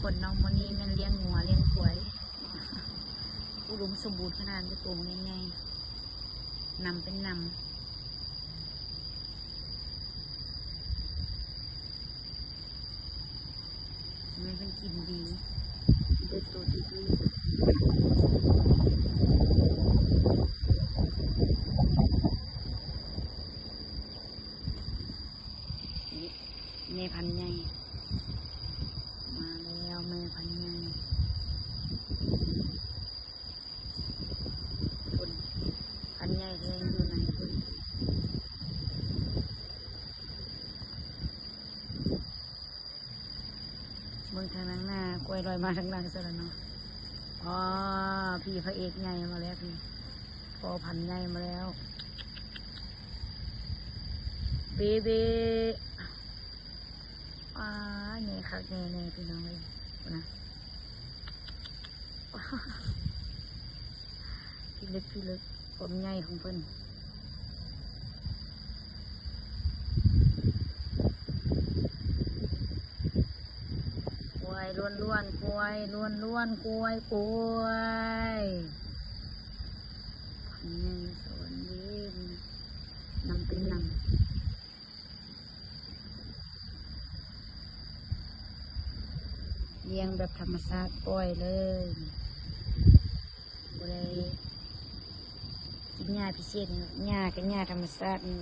ຄົນເຮົາມື້ນີ້ແມ່ນລ້ຽງງົວລ້ຽງຄວາຍ ອຸດົມສົມບູນຂະໜາດ ມີໂຕໃຫຍ່ໆ ນຳເປັນນຳ. ແມ່ເພິ່ນກິນດີ ເປັນໂຕທີ່ດີ. ນີ້ ແມ່ພັນໃຫຍ່ ມາແລ້ວ ແມ່ພັນໃຫຍ່. ພຸ້ນ ພັນໃຫຍ່ແທ້ຢູ່ໃນພຸ້ນ ເບິ່ງທາງນາ ຄວາຍລອຍມາທາງຫຼັງຊະແລ້ວເນາະ. ອໍ ພີ່ພະເອກໃຫຍ່ມາແລ້ວ ພີ່ ພໍ່ພັນໃຫຍ່ມາແລ້ວ ເບເບ. ອາ ໃຫຍ່ຄັກໃຫຍ່ແນ່ພີ່ນ້ອງເອີຍ ພຸ້ນນະ ພິລຶກພິລຶກ ຄວາມໃຫຍ່ຂອງເພິ່ນ. ຄວາຍລ້ວນໆ ຄວາຍລ້ວນໆ ຄວາຍ ຄວາຍ ຄວາຍໃຫຍ່ສະຫວັນເດ້ ນຳເປັນນຳ. ລ້ຽງແບບທຳມະຊາດ ປ່ອຍເລີຍ ບໍ່ໄດ້ກິນຫຍ້າພິເສດ ຫຍ້າກໍຫຍ້າທຳມະຊາດນີ້.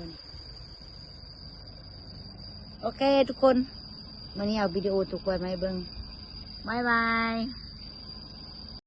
ໂອເຄທຸກຄົນ ມື້ນີ້ເອົາວິດີໂອຕົວຄວາຍມາໃຫ້ເບິ່ງ. ບາຍບາຍ.